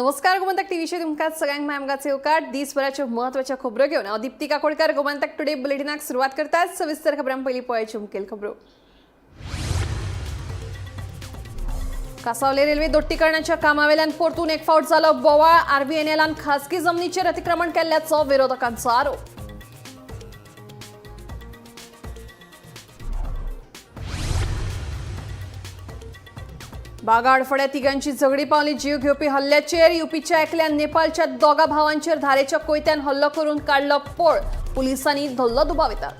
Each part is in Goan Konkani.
नमस्कार, गोमंतक टीव्हीचेर तुमकां सगळ्यांक माय येवकार. दिसभराच्यो म्हत्वाच्यो खबरो घेवन हांव दीप्ती काकोडकर गोमंतक टुडे बुलेटिनाक सुरवात करतात. सविस्तर खबरां. पयलीं पळयाच्यो मुखेल खबरो. कासावले रेल्वे दोट्टीकरणाच्या कामावेल्यान परतून एक फावट जालो बोवाळ. आरव्हीएनएलान खासगी जमनीचेर अतिक्रमण केल्ल्याचो विरोधकांचो आरोप. बागा अडफड्या तिघांची झगडी पावली जीव घेवपी हल्ल्याचेर. युपीच्या एकल्यान नेपाळच्या दोगा भावांचेर धारेच्या कोयत्यान हल्लो करून काडलो पळ. पुलिसांनी धरलो दुबाविता.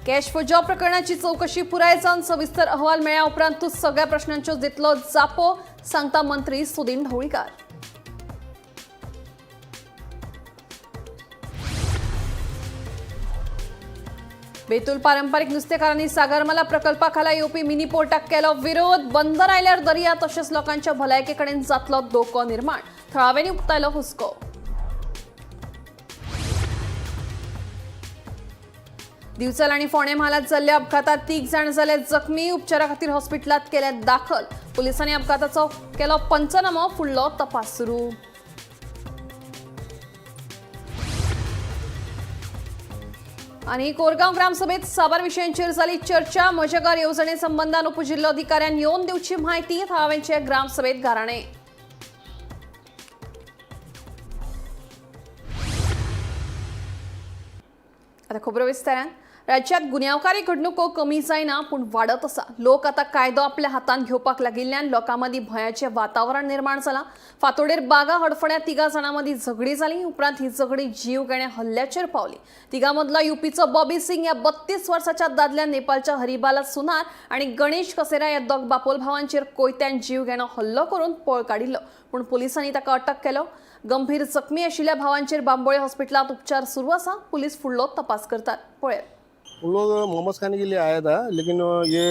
कॅश फॉर जॉब प्रकरणाची चौकशी पुराय जावन सविस्तर अहवाल मेळ्ळ्या उपरांतूच सगळ्या प्रश्नांच्यो दितलो जापो, सांगता मंत्री सुदिन ढवळीकार. बेतूल पारंपरिक नुस्तेकारांनी सागरमाला प्रकल्पाखाला येवपी मिनी पोर्टाक केलो विरोध. बंदर आयल्यार दर्या तशेंच लोकांच्या भलायकेकडेन जातलो धोको निर्माण, थळाव्यांनी उक्तायलो हुस्को. दिवचल आणि फोंडें म्हालात जाल्ल्या अपघातात 3 जाण जाले जखमी. उपचारा खातीर हॉस्पिटलात केले दाखल. पुलिसांनी अपघाताचो केलो पंचनामो, फुडलो तपास सुरू. आणि कोरगांव ग्रामसभेत साबार विषयांचेर जाली चर्चा. म्हजें येवजणे संबंदान उपजिल्होधिकाऱ्यान येवन दिवची म्हायती, थळाव्यांचे ग्रामसभेत गाराणे. आता खबरो विस्तारान. राज्यात गुन्यांवकारी घडणुको कमी जायना पूण वाडत आसा. लोक आता कायदो आपल्या हातांत घेवपाक लागिल्ल्यान लोकां मदीं भंयाचें वातावरण निर्माण जालां. फातोडेर बागा हडफड्या 3 जाणां मदीं झगडी जाली. उपरांत ही झगडी जीव घेण्या हल्ल्याचेर पावली. तिगां मदलो युपीचो बॉबी सिंग ह्या 32 वर्साच्या दादल्यान नेपाळच्या हरिबाला सुनार आनी गणेश कसेरा ह्या दोग बापोल भावांचेर कोयत्यान जीव घेणो हल्लो करून पळ काडिल्लो, पूण पुलिसांनी ताका अटक केलो. गंभीर जखमी आशिल्ल्या भावांचेर बांबोळे हॉस्पिटलांत उपचार सुरू आसा. पुलीस फुडलो तपास करतात. पळयात. उन लोग मोमोज खाने के लिए आया था, लेकिन ये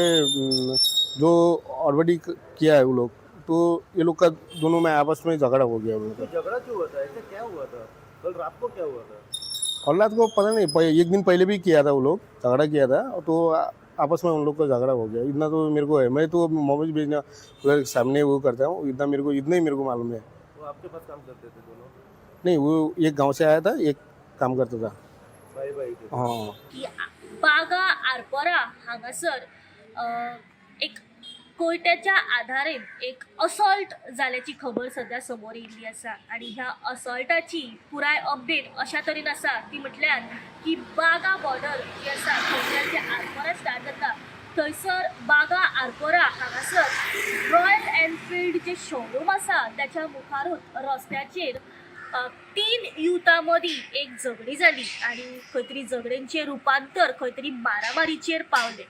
जो ऑलरेडी किया है वो लोग, तो ये लोग का दोनों में आपस में झगड़ा हो गया उन लोग का। झगड़ा क्यों हुआ था? ऐसा क्या हुआ था? कल रात को क्या हुआ था? कल रात को पता नहीं, एक दिन पहले भी किया था वो लोग, झगड़ा किया था, तो आपस में उन लोग का झगड़ा हो गया। इतना तो मेरे को है, मैं तो मोमोज बेचना उधर सामने वो करता हूँ, इतना मेरे को, इतना ही मेरे को मालूम है। वो आपके पास काम करते थे दोनों? नहीं, वो एक गाँव से आया था, एक काम करता था। भाई भाई थे? हाँ। की बागा आरपोरा हांगासर एक कोयत्याच्या आधारेन एक असॉल्ट जाल्याची खबर सध्या समोर येयल्ली आसा आनी ह्या असॉल्टाची पुराय अपडेट अशा तरेन आसा ती म्हटल्यार की बागा बॉर्डर जी आसा थंयच्यान जे आरपोरा स्टार्ट जाता थंयसर बागा आरपोरा हांगासर रॉयल एनफिल्ड जे शोरूम आसा त्याच्या मुखारूच रस्त्याचेर 3 युथा मदीं एक झगडी जाली आनी खंय तरी झगड्यांचें रुपांतर खंय तरी मारामारीचेर पावलें.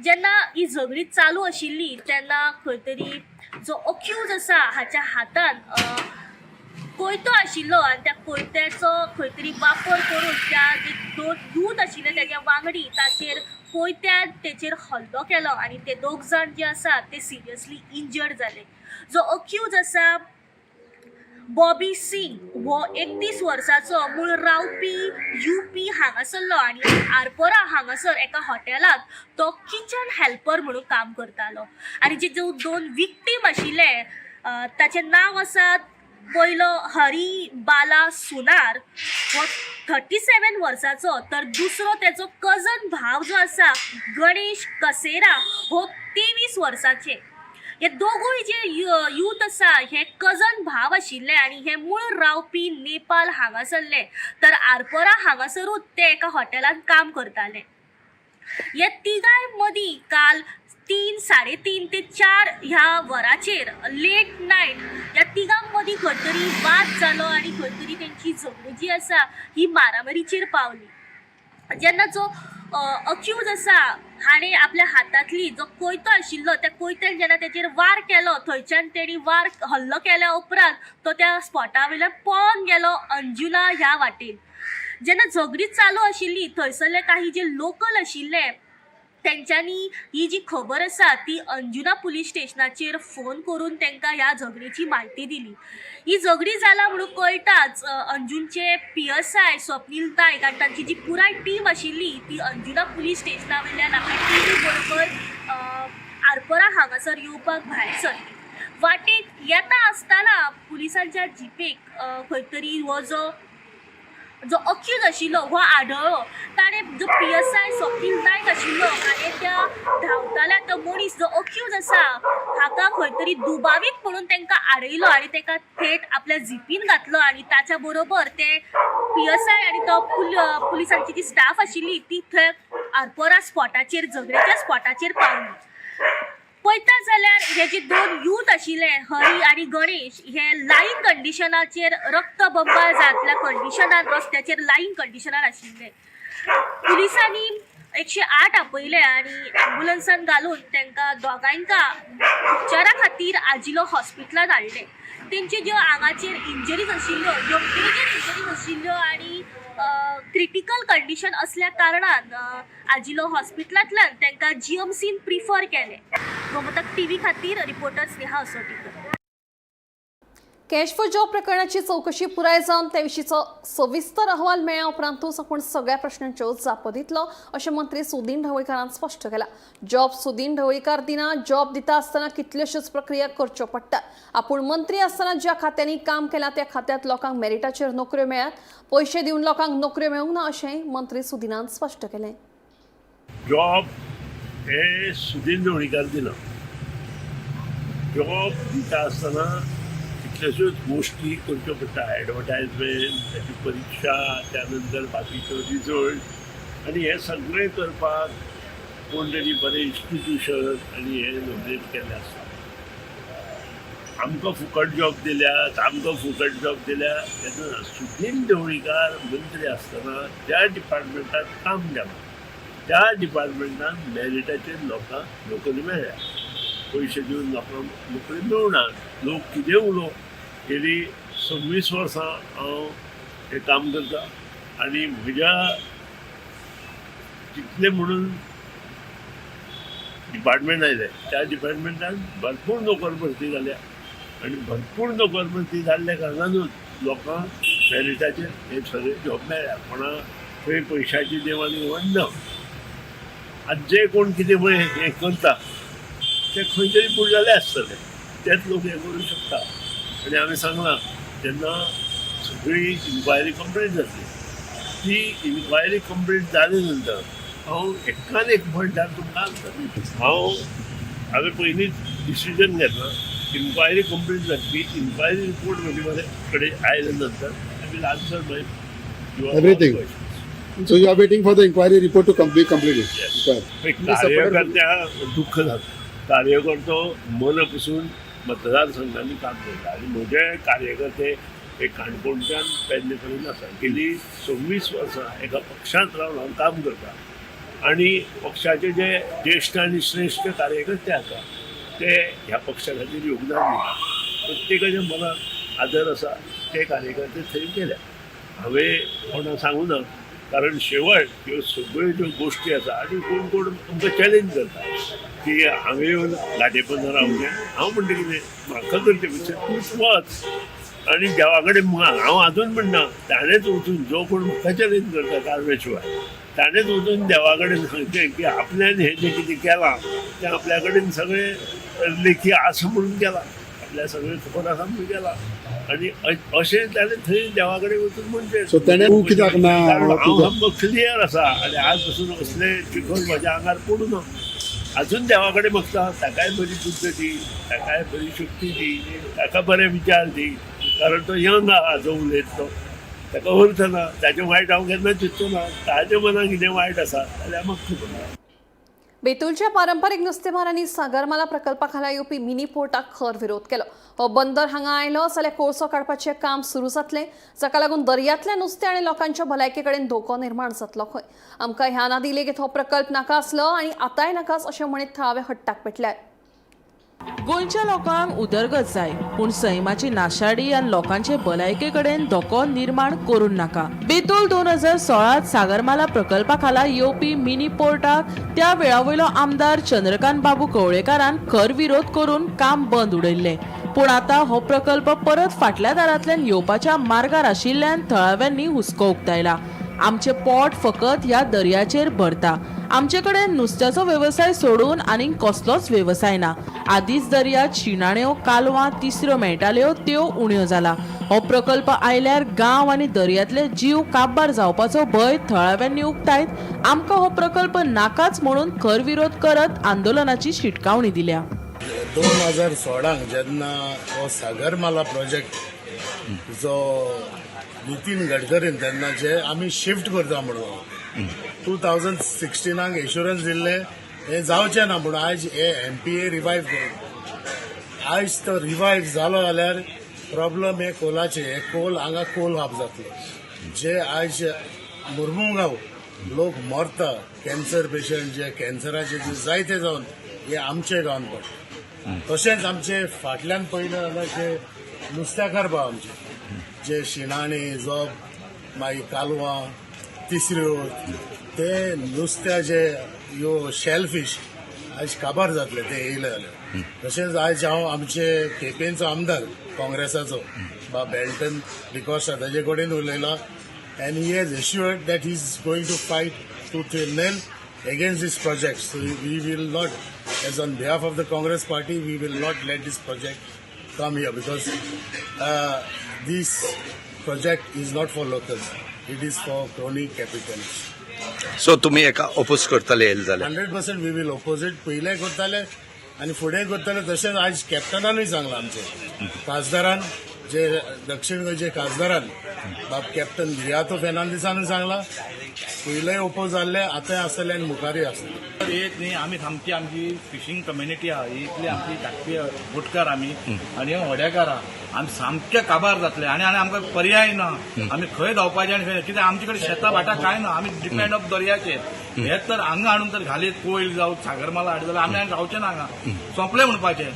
जेन्ना ही झगडी चालू आशिल्ली तेन्ना खंय तरी जो अक्यूज आसा हाच्या हातान कोयतो आशिल्लो आनी त्या कोयत्याचो खंय तरी वापर करून त्या जे 2 यूथ आशिल्ले तेच्या वांगडी ताचेर कोयत्यान तेचेर हल्लो केलो आनी ते 2 जाण जे आसा ते सिरियसली इंजर्ड जाले. जो अक्यूज आसा बॉबी सिंग हो 31 वर्साचो मूळ रावपी युपी हांगासरलो आनी आरपोरा हांगासर एका हॉटेलांत तो किचन हेल्पर म्हणून काम करतालो. आनी जे 2 विक्टीम आशिल्ले ताचें नांव आसा पयलो हरी बाला सुनार हो 37 वर्साचो, तर दुसरो तेचो कजन भाव जो आसा गणेश कसेरा हो 23 वर्साचे. हे दोगूय जे यूथ आसा हे कजन भाव आशिल्ले आनी हे मूळ रावपी नेपाल हांगासरले, तर आरपोरा हांगासरूच ते एका हॉटेलांत काम करताले. हे तिगांय मदीं काल 3 3:30 ते 4 ह्या वराचेर लेट नायट ह्या तिगां मदीं खंय तरी वाद जालो आनी खंय तरी तेंची झगडी जी आसा ही मारामारीचेर पावली. जेन्ना जो अक्यूज आसा हाणें आपल्या हातांतली जो कोयतो आशिल्लो त्या कोयत्यान जेन्ना तेचेर वार केलो थंयच्यान तेणी वार हल्लो केल्या उपरांत तो त्या स्पॉटा वयल्यान पळोन गेलो अंजुना ह्या वाटेन. जेन्ना झगडी चालू आशिल्ली थंयसरले काही जे लोकल आशिल्ले तेंच्यांनी ही जी खबर आसा ती अंजुना पुलीस स्टेशनाचेर फोन करून तांकां ह्या झगडीची म्हायती दिली. ही झगडी जाला म्हणून कळटाच अंजुनचे PSI Swapnil Naik आनी तांची जी पुराय टीम आशिल्ली ती अंजुना पुलीस स्टेशना वयल्यान आपल्या टिमी बरोबर आरपोरा हांगासर येवपाक भायर सरली. वाटेक येता आसतना पुलिसांच्या जिपेक खंय तरी हो जो जो अक्यूज आशिल्लो हो आढळ्ळो. ताणें जो PSI Swapnil Naik आशिल्लो हाणें त्या धांवताल्या तो मनीस जो अक्यूज आसा हाका खंय तरी दुबावीत म्हणून तांकां आडयलो आनी ताका थेट आपल्या जिपीन घातलो आनी ताच्या बरोबर ते PSI आनी तो पुलिसांची जी स्टाफ आशिल्ली ती थंय आरपोरा स्पॉटाचेर, झगड्याच्या स्पॉटाचेर पावली. पळयता जाल्यार हे जे दोन यूथ आशिल्ले हरी आनी गणेश हे लायींग कंडिशनाचेर, रक्तबंबाळ जातल्या कंडिशनान रस्त्याचेर लायींग कंडिशनार आशिल्ले. पुलिसांनी 108 आपयले आनी एम्बुलन्सान घालून तांकां दोगांयका उपचारा खातीर आजिलो हॉस्पिटलांत हाडले. तेंचे ज्यो आंगाचेर इंजरीज आशिल्ल्यो, ज्यो मेजर इंजरीज आशिल्ल्यो आनी क्रिटिकल कंडिशन असल्या कारणान आजिलो हॉस्पिटलांतल्यान तांकां GMCन प्रिफर केलें. गोमंतक टीव्ही खातीर reporter Sneha Asotikar. Cash for job प्रकरणाची चौकशी पुराय जावन त्या विशींचो सविस्तर अहवाल मेळ्ळ्या उपरांतूच आपूण सगळ्या प्रश्नांच्यो जापो दितलो अशें मंत्री सुदीन ढवळीकारान स्पश्ट केलां. जॉब सुदीन ढवळीकार दिना, जॉब दिता आसतना कितल्योश्योच प्रक्रिया करच्यो पडटात. आपूण मंत्री आसतना ज्या खात्यांनी काम केलां त्या खात्यांत लोकांक मेरिटाचेर नोकऱ्यो मेळ्ळ्यात, पयशे दिवन लोकांक नोकऱ्यो मेळूंक ना अशेंय मंत्री सुदीनान स्पश्ट केलें. जॉब हे सुदीन ढवळीकार दिना. जॉब दिता आसतना कितल्योश्योच गोश्टी करच्यो पडटा, एडवर्टायजमेंट, त्याची परिक्षा, त्यानंतर बाकीच्यो रिजल्ट, आनी हें सगळें करपाक कोण तरी बरें इन्स्टिट्युशन आनी हें नॉमिनेट केल्लें आसता. आमकां फुकट जॉब दिल्यात, आमकां फुकट जॉब दिल्या तेन्ना सुदीन ढवळीकार मंत्री आसतना ज्या डिपार्टमेंटात काम केलां त्या डिपार्टमेंटान मेरिटाचेर लोकांक नोकरी मेळ्ळ्या. पयशे दिवन लोकांक नोकरी मेळना. लोक कितें उलोवं, गेली 26 वर्सां हांव हें काम करता आनी म्हज्या तितलें म्हणून डिपार्टमेंट आयलें त्या डिपार्टमेंटान भरपूर नोकर भरती जाल्या आनी भरपूर नोकर भरती जाल्ल्या कारणानूच लोकांक मेरिटाचेर हे सगळे जॉब मेळ्ळ्या. कोणा थंय पयशाची देवाण घेवाण ना. आतां जे कोण कितें पळय हें करता ते खंय तरी पूण जाले आसतले, तेच लोक हें करूं शकता. आनी हांवें सांगलां, जेन्ना सगळी इन्क्वायरी कंप्लीट जातली, ती इन्क्वायरी कंप्लीट जाले नंतर हांव एकान एक पॉयंटार तुमकां आन्सर दितलो. हांवें पयलींच डिसिजन घेतला, इन्क्वायरी कंप्लीट जातली, इन्क्वायरी रिपोर्ट म्हजे कडेन आयले नंतर I will answer my Everything. So you are waiting for the inquiry report to be completed. Yes. Inquiry. कार्यकर्त्या दुःख जाता. कार्यकर्तो मन पसून मतदारसंघांनी काम करता आनी म्हजे कार्यकर्ते हे काणकोणच्यान पेडणे पर्यंत आसा. गेली 26 वर्सां एका पक्षांत रावन हांव काम करता आनी पक्षाचे जे ज्येश्ठ आनी श्रेश्ठ कार्यकर्ते आसा ते ह्या पक्षा खातीर योगदान दिता. प्रत्येकाच्या मनात आदर आसा, ते कार्यकर्ते थंय गेल्या. हांवें कोणाक सांगूं ना, कारण शेवट ह्यो सगळ्यो ज्यो गोश्टी आसा आनी कोण कोण आमकां चॅलेंज करता की हांवें येवन गांठेपनार रावचें. हांव म्हणटा कितें, म्हाका करचे पेक्षा तूंच वच आनी देवा कडेन माग. हांव आजून म्हणना, ताणेंच वचून, जो कोण म्हाका चॅलेंज करता कारणे शिवाय, ताणेंच वचून देवा कडेन सांगचें की आपल्यान हें जें कितें केलां तें आपल्या कडेन सगळें लेखी आसा म्हणून केलां, आपल्या सगळें खबर आसा म्हणून केलां. आनी अशें ताणें थंय देवा कडेन वचून म्हणचें. So तेणें तूं कित्याक ना? कारण हांव सामको क्लियर आसा आनी आज पसून असले चिखल म्हज्या आंगार पडूं ना. अजून देवा कडेन मागता, ताकाय बरी बुद्द दी, ताकाय बरी शक्ती दी, ताका बरे विचार दी, कारण तो यंग आहा जो उलयतलो ताका अर्थ ना. ताचें वायट हांव केन्ना चिंतचो ना. ताज्या मनान कितें वायट आसा जाल्यार म्हाका खबर ना. बेतूलच्या पारंपरीक नुस्तेमारांनी सागरमाला प्रकल्पाखाला येवपी मिनी पोर्टाक खर विरोध केलो. हो बंदर हांगा आयलो जाल्यार कोळसो काडपाचें काम सुरू जातलें, जाका लागून दर्यांतल्या नुस्तें आनी लोकांच्या भलायके कडेन धोको निर्माण जातलो खंय. आमकां ह्या नादी लेगीत हो प्रकल्प नाका आसलो आनी आतांय नाकाच अशें म्हणीत थळावे हट्टाक पेटल्यात. गोंयच्या लोकांक उदरगत जाय, पूण सैमाची नाशाडी आनी लोकांचे भलायके कडेन धोको निर्माण करूं नाका. बेतूल 2016त सागरमाला प्रकल्पा खाला येवपी मिनी पोर्टाक त्या वेळा वयलो आमदार चंद्रकांत बाबू कवळेकारान खर विरोध करून काम बंद उडयल्लें. पूण आतां हो प्रकल्प परत फाटल्या दारांतल्यान येवपाच्या मार्गार आशिल्ल्यान थळाव्यांनी हुस्को उक्तायला. आमचें पोट फकत ह्या दर्याचेर भरता. आमचे कडेन नुस्त्याचो वेवसाय सोडून आनीक कसलोच वेवसाय ना. आदींच दर्यात शिणाण्यो, कालवां, तिसऱ्यो मेळटाल्यो त्यो उण्यो जाला. हो प्रकल्प आयल्यार गांव आनी दर्यांतले जीव काबार जावपाचो भंय थळाव्यांनी उक्तायत आमकां हो प्रकल्प नाकाच म्हणून खर विरोध करत आंदोलनाची शिटकावणी दिल्या. 2016 जेन्ना हो सागरमाला प्रोजेक्ट जो नितीन गडकरीन तेन्ना जे आमी शिफ्ट करता म्हणून 2016 एश्युरन्स दिल्ले, हे जावचें ना म्हणून आयज हे एमपीए रिवायव करून आयज तो रिवायव जालो जाल्यार प्रॉब्लम हे कोलाचे, हे कोल हांगा कोल हाप जातलो. जे आयज मुर्मुगांव लोक मरता, कॅन्सर पेशंट जे कॅन्सराचे जे जायते जावन हे आमचे गांवान पडटा. तशेंच आमचे फाटल्यान पयलें जाल्यार जे नुस्त्याकार भाव आमचे जे शिणाणे, जोब, मागीर कालवां, तिसऱ्यो, ते नुस्त्या जे ह्यो शेलफीश आयज काबार जातले ते येयले जाल्यार. तशेंच आयज हांव आमचे केपेंचो आमदार काँग्रेसाचो बा बेल्टन डिकॉस्टा ताजे कडेन उलयला and he has assured that he is going to fight tooth and nail against this project. So we will not, as on behalf of the Congress party, we will not let this project come here because this project is not for locals. It is for crony capitalists. So तुमी एका ओपोज करतले येयले जाल्यार? 100% we will oppose it. पयले करताले आनी फुडें करतले. तशेंच आयज कॅप्टनानूय सांगलां, आमचे खासदारान, जे दक्षिण गोंयचे खासदारान बाब कॅप्टन विरियातो फेर्नांदीसानूय सांगलां, पयलेय ओपोज जाल्ले, आतांय आसतले आनी मुखारूय आसतले. एक न्ही, आमी सामकी आमची फिशींग कम्युनिटी आहा, इतली आमची धाकटी बोटकार आमी आनी व्हड्याकार आहा, आमी सामके काबार जातले आनी आनी आमकां पर्याय ना. आमी खंय धांवपाचें आनी खंय, कित्याक आमचे कडेन शेतां भाटां कांय ना, आमी डिपेंड ऑफ दर्याचेर. हे तर हांगा हाडून तर घालीत कोयल जावं सागरमाला हाडत जाल्यार आमी आनी रावचे ना हांगा, सोंपले म्हणपाचें,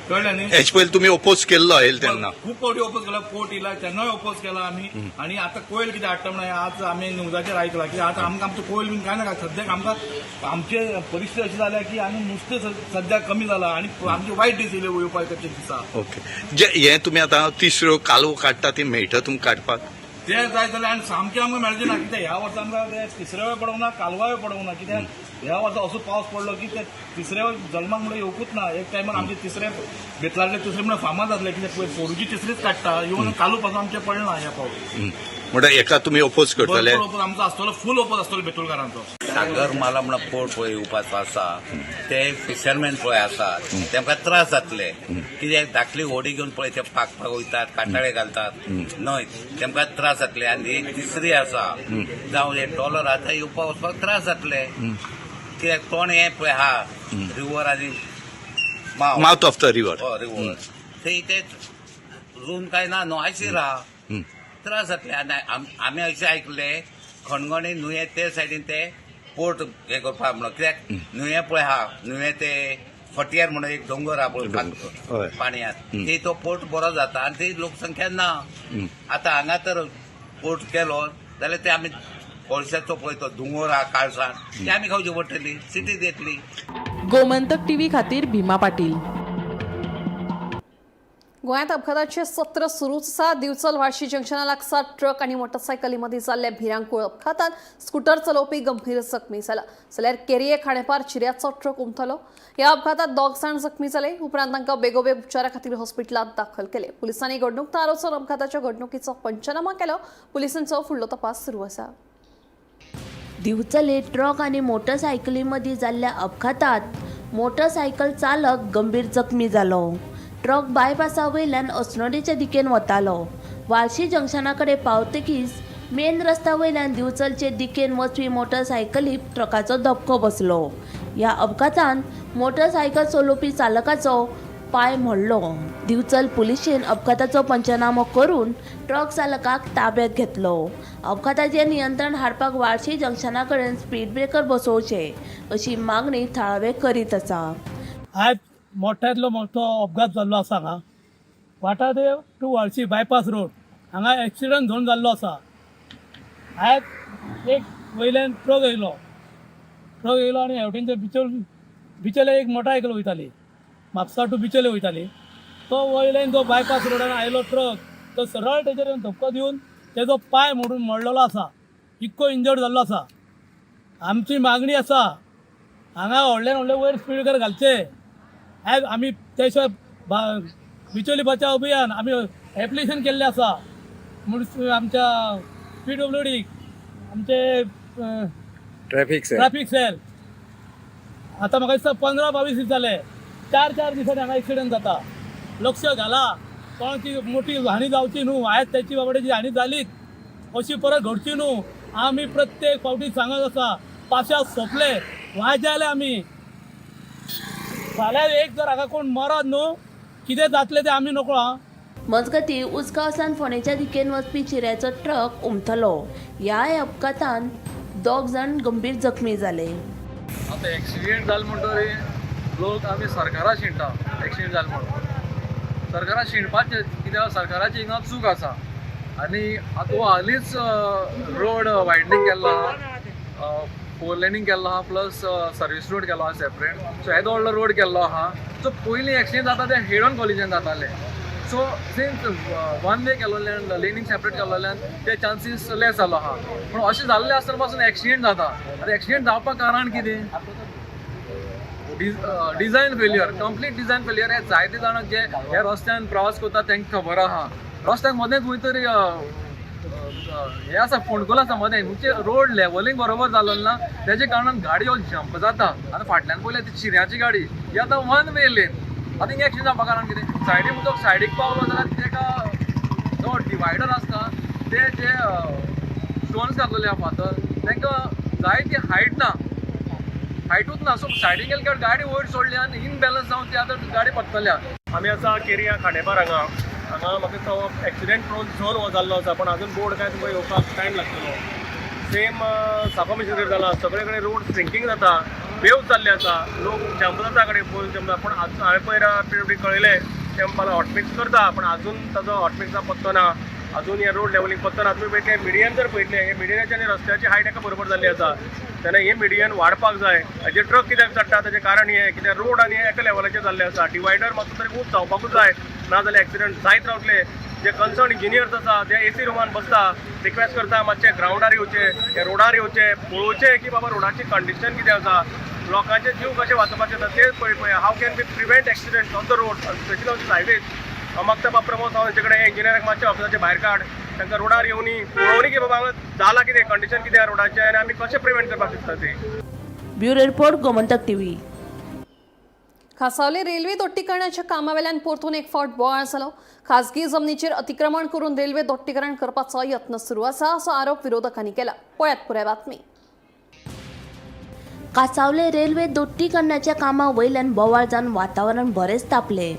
कळ्ळें न्ही? हेचे पयलीं तुमी ओपोज केल्लो येयले तेन्ना? खूब फावटी ओपोज केला, पोर्ट येयला तेन्नाय ओपोज केला आमी. आनी आतां कोयल कितें हाडटा म्हणून आज आमी न्यूजाचेर आयकलां की आतां आमकां आमचो कोयल बीन कांय नाका. सद्याक आमकां आमचे परिस्थिती अशी जाल्या की आनी नुस्तें सद्याक कमी जाला आनी आमचे वायट दीस येयले येवपाचे दिसा. ओके, जे हे तुमी आतां तिसऱ्यो कालवो काडटा ती मेळटा तुमकां काडपाक? ते जाय जाल्यार आनी सामकें आमकां मेळचें ना, कित्याक ह्या वर्सा आमकां ते तिसऱ्यावे पडोंक ना, कालवाय पडोंक ना, कित्याक ह्या वर्सा असो पावस पडलो की ते तिसऱ्या जल्माक म्हणून येवकूच ना. एक टायमार आमचे तिसरे बेतलांतले तिसरे म्हणून फामाद जातले, कित्याक पयर पोरूची तिसरीच काडटा येवन कालू पासून आमचें पडना ह्या पावस. म्हणटा एका तुमी ओपोज करतले? भरपूर ओपोज आमचो आसतलो, फूल ओपोज आसतलो बेतुलकारांचो. सागरमाला म्हणून पोर्ट पळय येवपाचो आसा, ते फिशरमॅन पळय आसा तेमकां त्रास जातले, कित्याक धाकली होडी घेवन पळय ते पागपाक वयतात, काटाळे घालतात न्हय, तेमकां त्रास जातले. आनी ही तिसरी आसा जावं हे ट्रॉलर आतां येवपाक वचपाक त्रास जातले, कित्याक तोंड हें पळय आहा रिवर आनी माव मावथ ऑफ the river. हय, रिवर थंय ते रूम काय ना न्हू आशीर आहा, त्रास जातले. आनी आमी अशें आयकले खणगणे न्हंये ते सायडीन ते पोर्ट हे करपाक म्हणून, कित्याक न्हंये पळय आहा, न्हंये ते फटयार म्हणून एक दोंगर आहा पळय पाणयांत, थंय तो पोर्ट बरो जाता आनी थंय लोकसंख्या ना. आतां हांगा तर पोर्ट केलो जाल्यार ते आमी कोळशाचो पळय तो दोंगर आहा काळसाण, ते आमी खावची पडटली, सिटीत येतली. गोमंतक टीव्ही खातीर भीमा पाटील. गोंयांत अपघाताचे सत्र सुरूच आसा. दिवचल वाशी जंक्शना लागसार ट्रक आनी मोटरसायकली मदीं जाल्ल्या भिरांकूळ अपघातांत स्कुटर चलोवपी गंभीर जखमी जाला, जाल्यार केरये खांडेपार चिऱ्याचो ट्रक उमथलो. ह्या अपघातात दोग जाण जखमी जाले. उपरांत तांकां बेगोबेग उपचारा खातीर हॉस्पिटलांत दाखल केले. पुलिसांनी घडणूक थळार वचून अपघाताच्या घडणुकीचो पंचनामा केलो. पुलिसांचो फुडलो तपास सुरू आसा. दिवचले ट्रक आनी मोटरसायकली मदीं जाल्ल्या अपघातात मोटरसायकल चालक गंभीर जखमी जालो. ट्रक बायपासा वयल्यान अस्नोडेच्या दिकेन वतालो. वाळशी जंक्शना कडेन पावतकीच मेन रस्त्या वयल्यान दिवचलचे दिकेन वचपी मोटरसायकलीक ट्रकाचो धपको बसलो. ह्या अपघातांत मोटरसायकल चलोवपी चालकाचो पांय मोडलो. दिवचल पुलिशेन अपघाताचो पंचनामो करून ट्रक चालकाक ताब्यात घेतलो. अपघाताचेर नियंत्रण हाडपाक वाळशी जंक्शना कडेन स्पीड ब्रेकर बसोवचे अशी मागणी थळावे करीत आसा. आयज मोठ्यांतलो मोठो अपघात जाल्लो आसा हांगा Vathadev two Valshi bypass road हांगा एक्सिडंट झोन जाल्लो आसा. आयज एक वयल्यान ट्रक येयलो, ट्रक येयलो आनी हेवटेनचे बिचोल बिचोले एक मोटारसायकल वयताली, म्हापसा टू बिचोले वयताली. तो वयल्यान जो बायपास रोडान आयलो ट्रक, तो सरळ तेजेर येवन धपको दिवन तेजो पांय मोडून मोडलेलो आसा, इतको इंजर्ड जाल्लो आसा. आमची मागणी आसा, हांगा व्हडल्यान व्हडले वयर स्पीड ब्रेकर घालचे. आयज आमी ते शिवाय बिचोली बचाव अभियान आमी एप्लिकेशन केल्लें आसा म्हूण आमच्या पीडब्ल्यूडीक, आमचे ट्रॅफिक सेल, ट्रॅफिक सेल. आतां म्हाका दिसता 15-22 दीस जाले, 4-4 दिसांनी हांगा एक्सिडंट जाता. लक्ष घाला, कोणाची मोठी हानी जावची न्हू. आयज त्याची बाबड्याची हानी जालीच, अशी परत घडची न्हू. आमी प्रत्येक फावटी सांगत आसा, पाशास सोंपले, वाजाले आमी. फाल्यां एक जर हांगा कोण मरत न्हू, कितें जातलें तें आमी नकळो आं. मजगतीं, उसगांवसान फोंडेच्या दिकेन वचपी चिऱ्याचो ट्रक उमथलो. ह्या अपघातान दोग जाण गंभीर जखमी जाले. आतां एक्सिडेंट जालो म्हणटरी लोक आमी सरकारा शिणटा. एक्सिडेंट जालो म्हणून सरकारा शिणपाचें कित्याक, सरकाराची हिंगा चूक आसा. आनी आतां हो हालींच रोड वायडनींग केल्लो आहा, फोर लेनींग केल्लो आहा, प्लस सर्वीस रोड केलो आहा सेपरेट. सो येदो व्हडलो रोड केल्लो आहा. सो पयलीं एक्सिडेंट जाता ते हेड ऑन कॉलिजन जाताले. सो सिन्स वन वे केलोल्यान, लेनींग सेपरेट केलोल्यान ते चान्सीस लेस जालो आहा. पूण अशें जाल्लें आसतना पासून एक्सिडेंट जाता. आतां एक्सिडेंट जावपाक कारण कितें? Design failure, complete design failure. हे जायते जाणां जे ह्या रस्त्यान प्रवास करता तांकां खबर आहा, रस्त्याक मदेंच खंय तरी हें आसा, फोंडकुल आसा मदें. म्हणजे रोड लेवलींग बरोबर जालो ना, तेजे कारणान गाडी हो जंप जाता. आतां फाटल्यान पळयल्यार ती चिऱ्याची गाडी, ही आतां वन वे लेन. आतां हिंगा एक्सिडेंट जावपा कारण कितें? सायडीक उदक, सायडीक पावलो जाल्यार तेका जो डिवायडर आसता, ते जे स्टोन्स घातलेले आहा फातर, तांकां जाय ती हायट ना, हायटूच ना. सो सायडीन गेले गाडी वयर सोडली आनी इनबॅलन्स जावन ती आतां गाडी पडटल्या. आमी आसा केरिया खांडेपार. हांगा हांगा म्हाका दिसता एक्सिडेंट प्रोन झोन हो जाल्लो आसा, पूण आजून बोर्ड काय तुमकां येवपाक टायम लागतलो. सेम साफा मिशनरीर जाला. सगळे कडेन रोड श्रिंकींग जाता, वेव जाल्ले आसा, लोक जंप जाता कडेन फूल जंप जाता. पूण हांवें पयर पी कळयलें, ते म्हणपाक हॉटमिक्स करता, पूण आजून ताजो हॉटमिक्सा पत्तो ना, अजून हे रोड लेवलींग पत्तो ना. तुमी पळयतले मिडियन जर पळयतले, हे मिडियनाची आनी रस्त्याची हायट एका बरोबर जाल्ली आसा, तेन्ना हे मिडियन वाडपाक जाय. हाजेर ट्रक कित्याक चडटा ताजें कारण हें, कित्याक रोड आनी एका लेवलाचेर जाल्ले आसा. डिवायडर मातसो तरी ऊंच जावपाकूच जाय, ना जाल्यार एक्सिडंट जायत रावतले. जे कन्सर्न इंजिनियर्स आसा, जे एसी रुमान बसता, रिक्वेस्ट करता मातशे ग्रावंडार येवचे, हे रोडार येवचे, पळोवचे की बाबा रोडाची कंडिशन कितें आसा, लोकांचे जीव कशे वाचोवपाचे आसा ते पळय. How can we prevent accident on the road, specially on highways. हांव मागता बाब प्रमोद हांव तेंचे कडेन, इंजिनियराक मातशें ऑफिसाचे भायर काड, तांकां रोडार येवनी, पळोवनी की बाबा हांगा जालां कितें, कंडिशन कितें आहा रोडाचें आनी आमी कशें प्रिवेंट करपाक शकता ते. Bureau report, Gomantak TV. Cansaulim railway दोट्टीकरणाच्या कामावेल्यान परतून एक फावट बोवाळ जालो. खासगी जमनीचेर अतिक्रमण करून रेल्वे दोट्टीकरण करपाचो यत्न सुरू आसा, असो आरोप विरोधकांनी केला. पळयात पुराय बातमी. कांसावले रेल्वे दोट्टीकरणाच्या कामा वयल्यान बोवाळ जावन वातावरण बरेंच तापलें.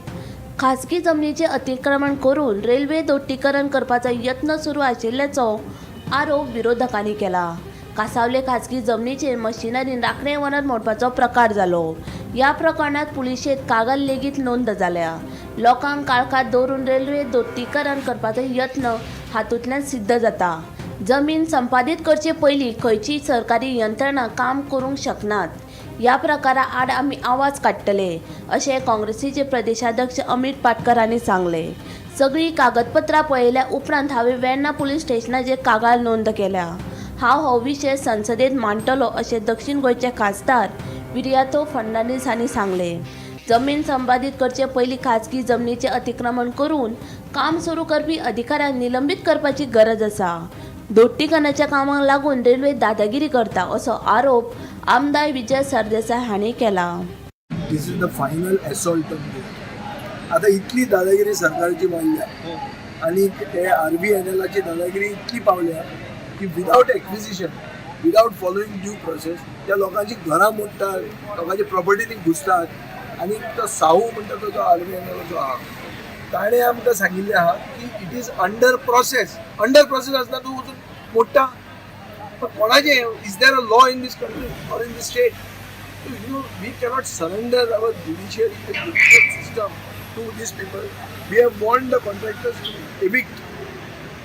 खासगी जमनीचें अतिक्रमण करून रेल्वे दोट्टीकरण करपाचो यत्न सुरू आशिल्ल्याचो आरोप विरोधकांनी केला. कांसावले खासगी जमनीचेर मशिनरीन राखणे वणत मोडपाचो प्रकार जालो. ह्या प्रकरणांत पुलिशेंत कागाळ लेगीत नोंद जाल्या. लोकांक काळखांत दवरून रेल्वे दोट्टीकरण करपाचो यत्न हातूंतल्यान सिद्ध जाता. जमीन संपादीत करचे पयलीं खंयचीय सरकारी यंत्रणा काम करूंक शकनात. ह्या प्रकारा आड आमी आवाज काडटले, अशें काँग्रेसीचे प्रदेशाध्यक्ष अमीत पाटकर हांणी सांगलें. सगळीं कागदपत्रां पळयल्या उपरांत हांवें वेर्णा पुलीस स्टेशनाचेर कागाळ नोंद केल्या. हांव हो विशय संसदेत मांडटलो, अशें दक्षीण गोंयचे खासदार विरियातो फर्नांडीस हांणी सांगलें. जमीन संपादीत करचे पयलीं खाजगी जमनीचें अतिक्रमण करून काम सुरू करपी अधिकाऱ्यांक निलंबीत करपाची गरज आसा. दोट्टीकरणाच्या कामाक लागून रेल्वे दादागिरी करता, असो आरोप आमदार विजय सरदेसाय हांणी केला. This is the final assault on. आतां इतली दादागिरी सरकारची वाडल्या आनी हे आरव्हीएनएलाची दादागिरी इतली पावल्या की without acquisition, without following due process त्या लोकांची घरां मोडटात, लोकांची प्रॉपर्टीनी घुसतात. आनी तो साहू म्हणटा तो जो आरव्हीएनएलाचो आहा, ताणें आमकां सांगिल्लें आहा की it is under process. Under process आसतना तूं वचून मोडटा, पण कोणाचें? Is there a law in this country or in this state? We cannot surrender our judiciary, the judicial system to these people. We have warned the contractors to evict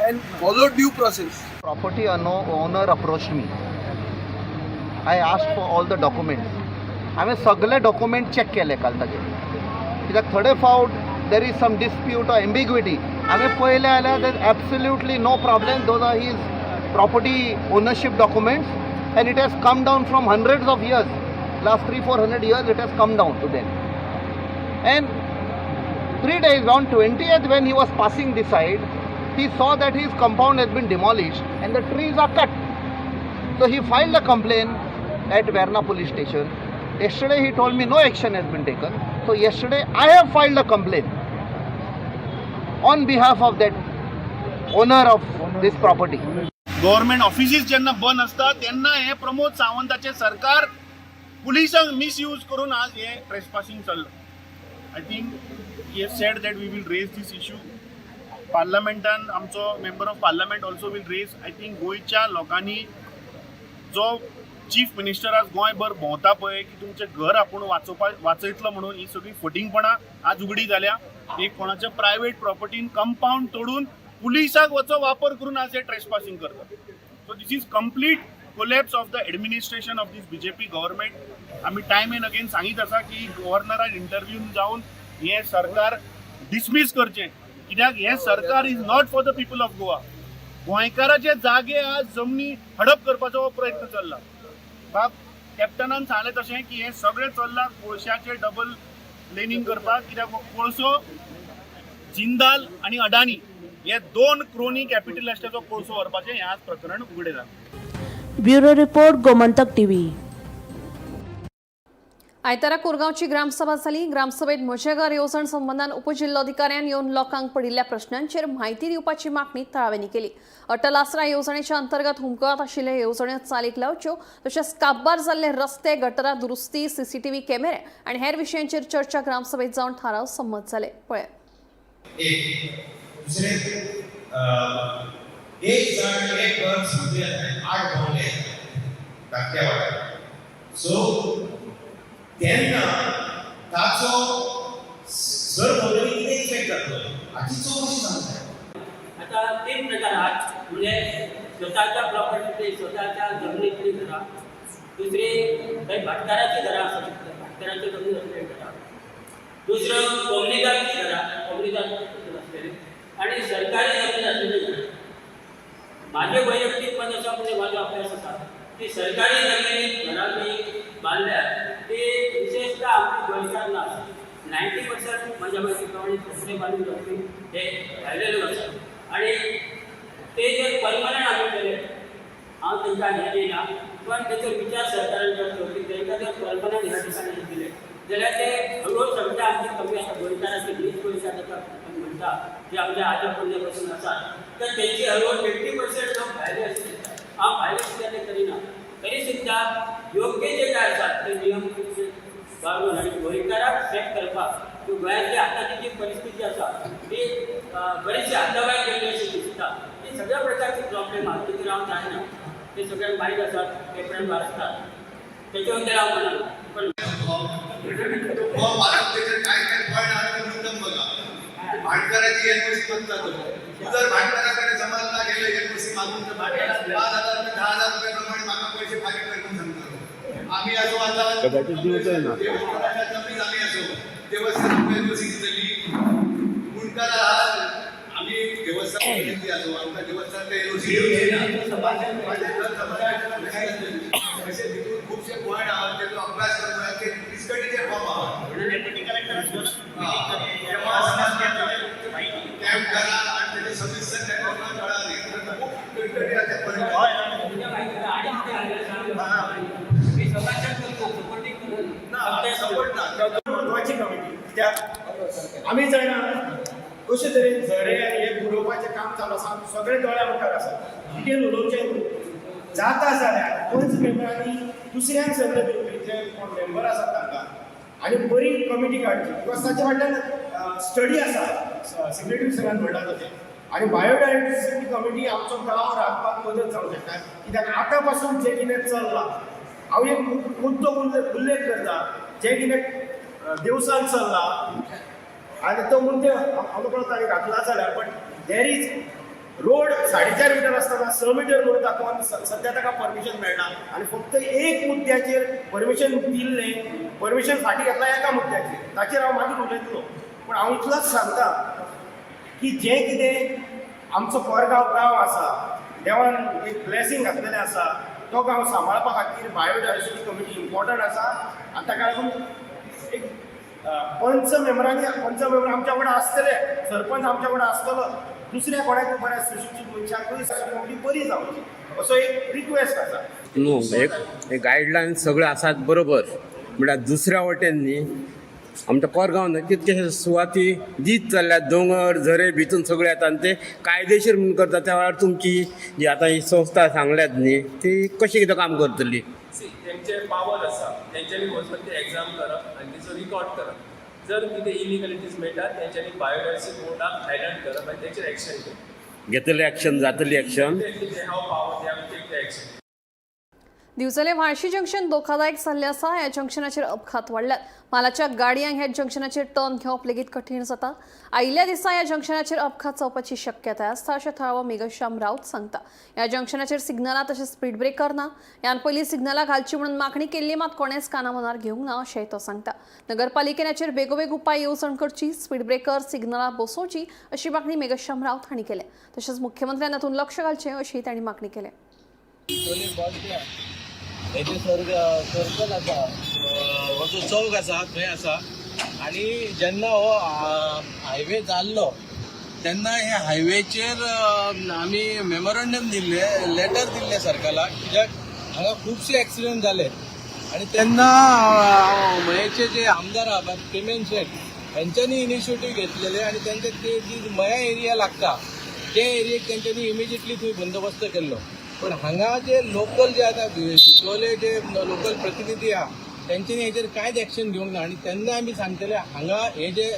and follow due process. Property owner approached me. I asked for all the documents. हांवें सगळे डॉक्युमेंट चॅक केले काल ताजे, कित्याक थोडे फावट there is some dispute or ambiguity. हांवें पळयलें जाल्यार there absolutely no problem. Those are his property ownership documents. And it has come down from hundreds of years. Last 300-400 years it has come down to then. And 3 days on 20th, when he was passing this side, he saw that his compound has been demolished and the trees are cut. So he filed a complaint at Verna police station. Yesterday he told me no action has been taken. So yesterday I have filed a complaint on behalf of that owner of this property. Government offices जेन्ना बंद आसता तेन्ना हे प्रमोद सावंताचे सरकार पुलिसांक मिसयूज करून आज हे ट्रेसपासिंग चल्लां. I think he have said that we will raise this issue पार्लमेंटान. आमचो member of parliament also will raise. I think गोंयच्या लोकांनी जो चीफ मिनिस्टर आज गोंयभर भोंवता पळय की तुमचें घर आपूण वाचोवपा वाचयतलो म्हणून, ही सगळी फटींगपणां आज उगडी जाल्या. एक कोणाच्या प्रायवेट प्रॉपर्टीन कंपावंड तोडून पुलिसाक वचो वापर करून आज हे ट्रेसपासिंग करतात. So this is complete collapse of the administration of this BJP government. आमी टायम एंड अगेन सांगीत आसा की गव्हर्नरान इंटरव्यून जावन हें सरकार डिसमीस करचें, कित्याक हें सरकार is not for the people of Goa. गोंयकाराचे जागे आज जमनी हडप करपाचो हो प्रयत्न चल्ला. बाब कॅप्टनान सांगलें तशें की हें सगळें चल्लां कोळशाचें डबल लेनिंग करपाक, कित्याक हो कोळसो जिंदाल आनी अडानी हे दोन क्रोनी कॅपिटलिस्टाचो कोळसो व्हरपाचें हें आज प्रकरण उगडें जालां. Bureau report, Gomantak TV. आयतारा कोरगांवची ग्रामसभा जाली. ग्रामसभेत म्हजें घर येवजण संबंदान उपजिल्लोधिकाऱ्यान येवन लोकांक पडिल्ल्या प्रश्नांचेर म्हायती दिवपाची मागणी थळाव्यांनी केली. अटल आसरा येवजणेच्या अंतर्गत हुमकळत आशिल्ल्या येवजण्यो चालीक लावच्यो, तशेंच काबार जाल्ले रस्ते, गटरां दुरुस्ती, सीसीटीव्ही कॅमेरे आनी हेर विशयांचेर चर्चा ग्रामसभेत जावन थाराव संमत जाले. पळय. एक दुसरे, एक जाण एक घर समजू येता, आठ बंगले धाकट्या वाड्यार. सो तेन्ना ताचो सरभोंवतणी कितें इफेक्ट जातलो हाची चवकशी जावंक जाय. आता तीन प्रकार आहात, म्हणजे स्वतःच्या प्रॉपर्टीतली, स्वतःच्या जमनीतली घरां, दुसरी काही भाटकाराची घरां आसू शकतात, भाटकाराची जमीन असलेली घरां, दुसरं कोमनिदारची घरां, कोमनिदार असलेली, आणि सरकारी जमीन असलेली घरां. माझे वैयक्तिक मत असं, म्हणजे माझो अभ्यास असा की सरकारी जमिनीत घरां मी बांधल्यात ती विशेषतः आमची गोंयकार ना. 90% माझ्या माहिती प्रमाणे झोपडे बांधून रावपी हे भायले लोक आसात आणि ते जर परमनंट आमी केले, हांव तांकां हें दिना, पण तेचो विचार सरकारान करचो की तांकां जर परमनंट ह्या ठिकाणी दिले जाल्यार ते हळूहळू सगळे आमची कमी आसा. गोंयकाराचे नीज गोंयकार ताका आमी म्हणटा, जे आमच्या आजो पणजे पासून आसात, तर तेंची हळूहळू 50% लोक भायले अशें दिसता. हांव भायले सुद्दां ते करिना, तरी सुद्दां योग्य जे काय आसात ते नियम घालून आनी गोंयकाराक सेट करपाक की गोंयांतली आतांची जी परिस्थिती आसा ती बरीचशी हाताभायर गेल्ली अशी दिसता. ती सगळ्या प्रकारची प्रॉब्लेम आहा, तितून हांव जायना, ते सगळ्यांक मायत आसात, पेपरान वाचतात, तेच्या बद्दल हांव म्हणना पण हो मालक त्याचे काय काय पॉईंट आहात ते मुद्दम बघा. भाटकाराची एनओसी मागता तो. तू जर भाटकाराकडे समाजला गेले एनओसी मागून, तर भाटकाराक 5,000 रुपये, 10,000 रुपये प्रमाणे म्हाका पैसे फारीक कर म्हणून सांगता. आम्ही असो आता कदाचित दिवचो ना. देवस्थानाच्या जमनीत आम्ही असो, देवस्थान एनओसी दितली. मुंडकारा आम्ही देवस्थान प्रतिनिधी असो, आमकां देवस्थान ते एनओसी दिवची ना. अशे भितून खुबशे पॉयंट आहात, तेजो अभ्यास करपाक ते किचकटीचे फॉर्म आहात. कॅम्प करा आणि त्याचे सविस्तर त्या लोकांक कळाले तर खूप कटकटी आसा ते. सपोर्टिंग ना. म्हत्वाची कमिटी, कित्याक आमी जाणा कशे तरेन झरे आनी हे बुडोवपाचें काम चालू आसा. सगळे दोळ्या मुखार आसा. डिटेल उलोवचें न्हू. जाता जाल्यार पंच मेंबरांनी दुसऱ्यांक संद दिवपी, जे कोण मेंबर आसात तांकां, आनी बरी कमिटी काडची, because ताचे फाटल्यान स्टडी आसा, सेक्रेटरी सरान म्हणलां तशें. आनी बायोडायवर्सिटी कमिटी आमचो गांव राखपाक मदत जावंक शकता, कित्याक आतां पासून जें कितें चल्लां, हांव एक मुद्दो उल्लेख करता, जें कितें देवसान चल्लां आनी तो मुद्दे हांव नकळो ताणें घातला जाल्यार, but there is road 4.5 metre आसतना 6 मिटर म्हणून दाखोवन सद्या ताका परमिशन मेळना. आनी फक्त एक मुद्द्याचेर परमिशन दिल्लें, परमिशन फाटीं घेतला एका मुद्द्याचेर, ताचेर हांव मागीर उलयतलो. पूण हांव इतलोच सांगता की जें कितें आमचो कोरगांव गांव आसा, देवान एक ब्लेसींग घातलेलें आसा. तो गांव सांबाळपा खातीर बायोडायवर्सिटी कमिटी इम्पॉर्टंट आसा आनी ताका लागून एक पंच मेंबरांनी, पंच मेंबर आमच्या वांगडा आसतले, सरपंच आमच्या वांगडा आसतलो, दुसऱ्या कोणाकूय बऱ्या सुशिक्षीत मनशाकूय कमिटी बरी जावची असो एक रिक्वेस्ट आसा. न्हू, एक गायडलायन्स सगळे आसात बरोबर, म्हळ्यार दुसऱ्या वटेन न्ही आमच्या कोरगांव कितकेशे सुवाती दीत चल्ल्यात, दोंगर झरे भितून सगळे येता आनी ते कायदेशीर म्हूण करता. त्या वेळार तुमची जी आतां ही संस्था सांगल्यात न्ही, ती कशी कितें काम करतली? सी, तेंचे पावर आसा, तेंच्यांनी वचून ते एग्जाम करप आनी तेचो रिकॉर्ड करप. जर कितें इलिगलिटीज मेळटा, तेंच्यांनी बायोडायवर्सिटी बोर्डाक हायलायट करप आनी तेचेर एक्शन घेवप. घेतले एक्शन, जातली action? They have power, they have take the action. Divchal Vhalshi junction धोकादायक जाल्लें आसा. ह्या जंक्शनाचेर अपघात वाडल्यात. मालाच्या गाडयांक ह्या जंक्शनाचेर टर्न घेवप लेगीत कठीण जाता. आयिल्ल्या दिसा ह्या जंक्शनाचेर अपघात जावपाची शक्यताय आसता अशें थळावो मेघश्याम राऊत सांगता. ह्या जंक्शनाचेर सिग्नलां तशेंच स्पीड ब्रेकर ना. ह्यान पयलीं सिग्नलां घालची म्हणून मागणी केल्ली, मात कोणेच काना मनार घेवंक ना अशेंय तो सांगता. नगरपालिकेन हाचेर बेगोबेग उपाय येवजण करची, स्पीड ब्रेकर सिग्नलां बसोवची अशी मागणी मेघश्याम राऊत हांणी केल्या. तशेंच मुख्यमंत्र्यान हातूंत लक्ष घालचें अशीय तांणी मागणी केल्या. हे जे सर्कल आसा, हो जो चौक आसा थंय आसा. आनी जेन्ना हो हायवे जाल्लो तेन्ना हे हायवेचेर आमी मेमोरंडम दिल्ले, लेटर दिल्ले सरकाराक, कित्याक हांगा खुबशे एक्सिडंट जाले. आनी तेन्ना मयेचे जे आमदार आहा प्रेमेन शेट हेंच्यांनी इनिशिएटीव घेतलेले आनी तेंचे ते जी मया एरिया लागता ते एरियेक तेंच्यांनी इमिजिएटली थंय बंदोबस्त केल्लो. पण हांगा जे लोकल जे आतां बिचोले जे लोकल प्रतिनिधी आहा तेंच्यांनी हेचेर कांयच एक्शन घेवंक ना. आनी तेन्ना आमी सांगतले हांगा हे जे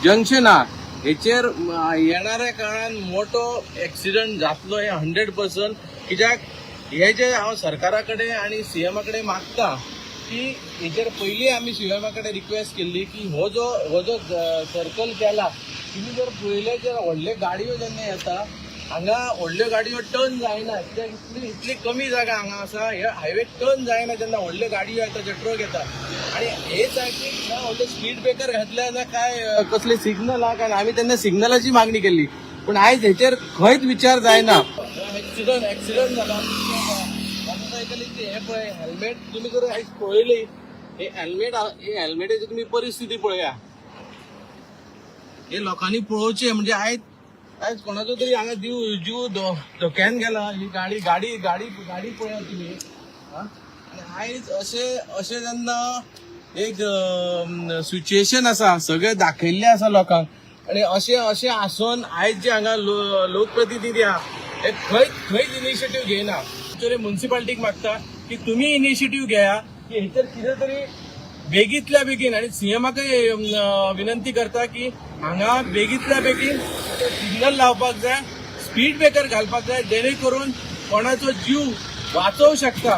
जंक्शन आहा हेचेर येणाऱ्या काळान मोठो एक्सिडंट जातलो हे 100%. कित्याक हे जे हांव सरकारा कडेन आनी सीएमा कडेन मागता की हेचेर पयलीं आमी सीएमा कडेन रिक्वेस्ट केल्ली की हो जो सर्कल केला, तुमी जर पळयलें जर व्हडल्यो गाडयो जेन्ना येता हांगा व्हडल्यो गाडयो टर्न जायना, कित्याक इतली कमी जागा हांगा आसा, हे हायवे टर्न जायना जेन्ना व्हडल्यो गाडयो येता, जे ट्रक येता. आनी हे सायडीक ना व्हडले स्पीड ब्रेकर घातले ना काय कसले सिग्नल आहा, कारण आमी तेन्ना सिग्नलाची मागणी केल्ली, पूण आयज हेचेर खंयच विचार जायना. एक्सिडंट जाला मोटरसायकलीची. हे पळय हेल्मेट तुमी जर आयज पळयली, हे हेल्मेट, हे हेल्मेटाची तुमी परिस्थिती पळया, हे लोकांनी पळोवचें. म्हणजे आयज आयज कोणाचो तरी हांगा जीव धोक्यान गेला. ही गाडी गाडी गाडी गाडी पळया तुमी. आनी आयज अशें अशें जेन्ना एक सिच्युएशन आसा, सगळें दाखयल्लें आसा लोकांक, आनी अशें अशें आसून आयज जे हांगा लोकप्रतिनिधी आहा हे खंयच इनिशिएटीव घेयना. एक्चुअली मुन्सिपाल्टीक मागता की तुमी इनिशिएटीव घेया की हेचेर कितें तरी बेगीतल्या बेगीन, आनी सीएमाकय विनंती करता की हांगा बेगीतल्या बेगीन सिग्नल लावपाक जाय, स्पीड ब्रेकर घालपाक जाय, जेणे करून कोणाचो जीव वाचोवं शकता.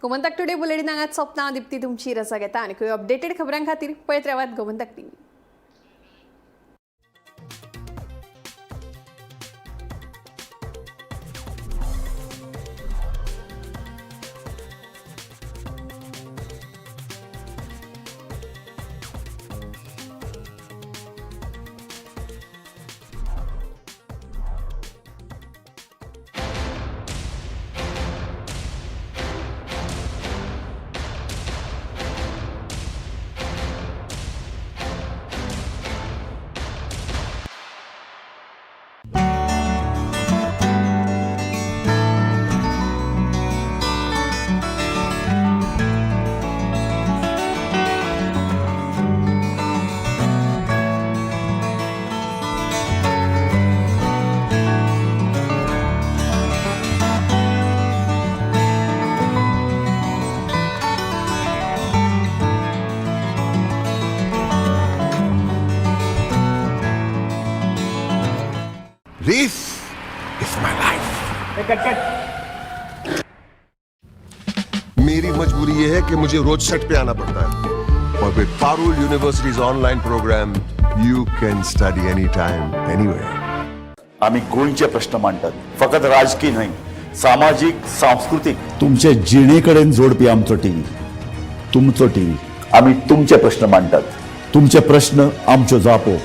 गोमंतक टुडे बुलेटिन हांगाच सोंपता. दिप्ती तुमची रजा घेता आनी अपडेटेड खबरां खातीर पळयत रावात Gomantak TV. This is my life. Cut cut. मेरी मजबूरी ये है कि मुझे रोज सेट पे आना पड़ता है और with Parul University's online program, you can study anytime, anywhere. आम्ही गोंयचे प्रश्न मांडटात, फकत राजकीय न्हय, सामाजीक, सांस्कृतीक. तुमचे जिणे कडेन जोडपी आमचो टीव्ही, तुमचो टीव्ही. आम्ही तुमचे प्रश्न मांडटात, तुमचे प्रश्न आमच्यो जापो.